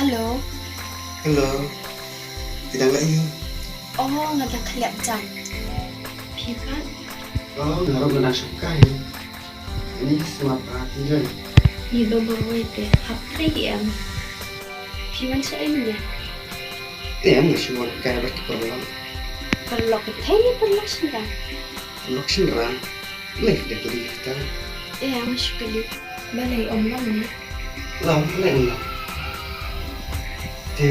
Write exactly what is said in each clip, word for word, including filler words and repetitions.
Hello. Hello. Phi dang leh aiu? Oh, nga dang khleh jan. Phi pat? Oh, nga ruh nga dang shu kai. Ini sma party jai. Ni ba marwei te hap trei hi em. Phi wan shaei mynne? Te em nga shu wan kai bad ki paralok. Paralok phi ne paralok shynrang? Paralok shynrang. Lei phi da kylli kita. Em, nga shu kylli. Balei ym long ne? Long, balei ym long? Te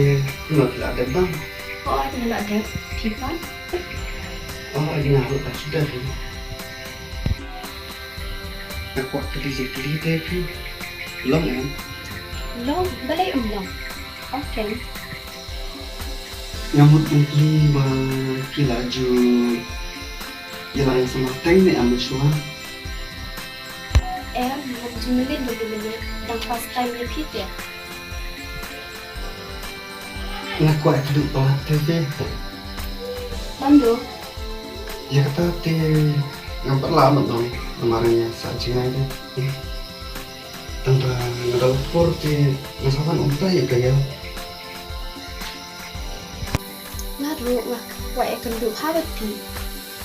kumno phi la dep bang? Oh, nga la dep. Phi pat? Oh, nga ruh la shu dep hi. Nga kwah kylli ïa kylli te phi. Long em? Long, balei ym long? Okay. Nga mut ban kylli ba phi la ju ïalang ïa Samarteng ne em mynshuwa? Em, ngam ju mlien ba mynne, dang first time ïa phi te. Nga kwah ïa kadu palat te phi. Bam do. Ïa kata te ngam pat lah ban ong namar nga sah jngai te. Tang ba nga da la por te nga sa wan ong tai ïa ka ïa. Nga ruh nga kwah ïa kynduh ha bad phi.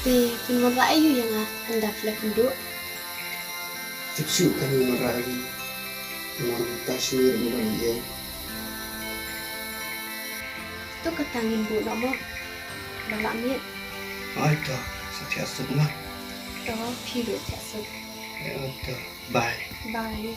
Te phin wanrah aiu ïa nga ynda phi la kynduh? Tip shuh kan wanrah aiu. Namar mynta shu ïa ruh don ïa. To kata ngin buh noh mo. Ba lah miet. Ai to, sa thiah suk mo. To phi ruh thiah suk. Ai to, bye. Bye.